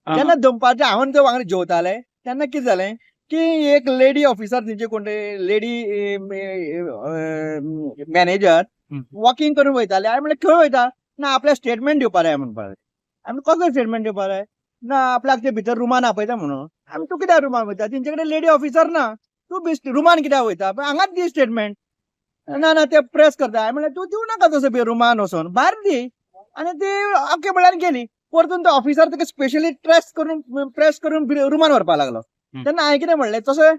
जेन्ना दनपारचे हांव आनी ते वांगडा जेवताले तेन्ना कितें जालें की एक लेडी ऑफिसर तेंचे कोण लेडी मॅनेजर वॉकिंग करून वयताले. हांवें म्हणलें, खंय वयता? ना, आपल्याक स्टेटमेंट दिवपा जाय म्हणपाक लागले. आमी कसलो स्टेटमेंट दिवपा जाय? ना, आपल्याक ते भितर रुमान आपयता म्हणून. आमी तूं कित्याक रुमान वयता? तेंचे कडेन लेडी ऑफिसर ना, तूं बेश्ट रुमान कित्याक वयता? हांगाच दी स्टेटमेंट. ना ना, ते प्रेस करता. हांवें म्हणलें, तूं दिवं नाका तसो बी, रुमान वचोन भायर दी. आनी ती ओके म्हळ्यार गेली. परतून तो ऑफिसर ताका स्पेशली ट्रेस करून, प्रेस करून रुमान व्हरपाक लागलो. तेन्ना हांवें कितें म्हणलें, तशें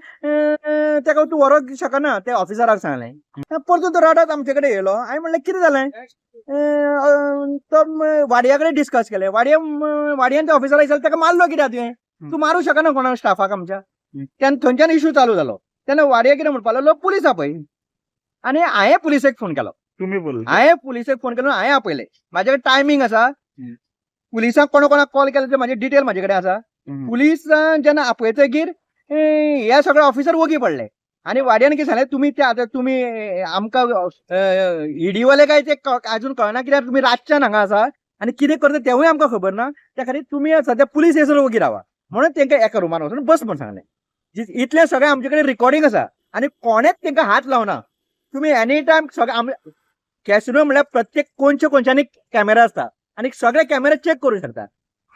ताका तूं व्हरोंक शकना, त्या ऑफिसराक सांगलें. परतून तो रडत आमचे कडेन येयलो. हांवें म्हणलें, कितें जालें? तो वाडया कडेन डिस्कस केलें. वाडया वाडयान त्या ऑफिसराक विचारलें, ताका मारलो कित्याक तुवें? तूं मारूं शकना कोणा स्टाफाक आमच्या. तेन्ना थंयच्यान इशू चालू जालो. तेन्ना वाडया कितें म्हणपाक लागलो, पुलीस आपय. आनी हांवें पुलिसेक फोन केलो. तुम्ही बोल. हांवें पुलिसेक फोन केलो, हांवें आपयले. म्हाजे कडेन टायमींग आसा. पुलिसांक कोणा कोणाक कॉल केला ते म्हाजे डिटेल म्हाजे कडेन आसा. पुलीस जेन्ना आपयतगीर हे सगळे ऑफिसर वोगी पडले आनी वाड्यान कितें सांगलें, तुमी ते आतां तुमी आमकां ईडीवाले काय ते अजून कळना, कित्याक तुमी रातच्यान हांगा आसा आनी कितें करता तेवूय आमकां खबर ना. त्या खातीर तुमी सद्या पुलीस येसर वोगी रावा म्हणून तांकां एका रुमान वचून बस म्हूण सांगलें. इतलें सगळें आमचे कडेन रिकॉर्डिंग आसा आनी कोणेच तांकां हात लावना. तुमी एनी टायम सगळे आमी कॅसिनो म्हणल्यार प्रत्येक कोनशे कोनशांनी कॅमेरा आसता आनी सगळे कॅमेरा चॅक करूं शकता.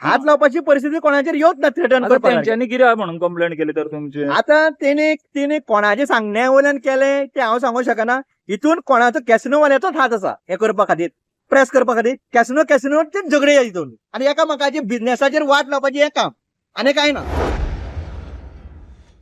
हात लावपाची परिस्थिती कोणाचेर येवच ना थ्रेटन आता करपा. तेंच्यांनी कित्याक म्हणून कंप्लेंट केली तर तुमची? आता तेणे कोणाचे सांगण्या वयल्यान केलें तें हांव सांगूंक शकना. हितून कोणाचो कॅसिनोवाल्याचोच हात आसा हें करपा खातीर, प्रेस करपा खातीर. कॅसिनो कॅसिनोचे झगडे हितून आनी एकामेकाचे बिझनेसाचेर वाट लावपाचें हें काम, आनी कांय ना.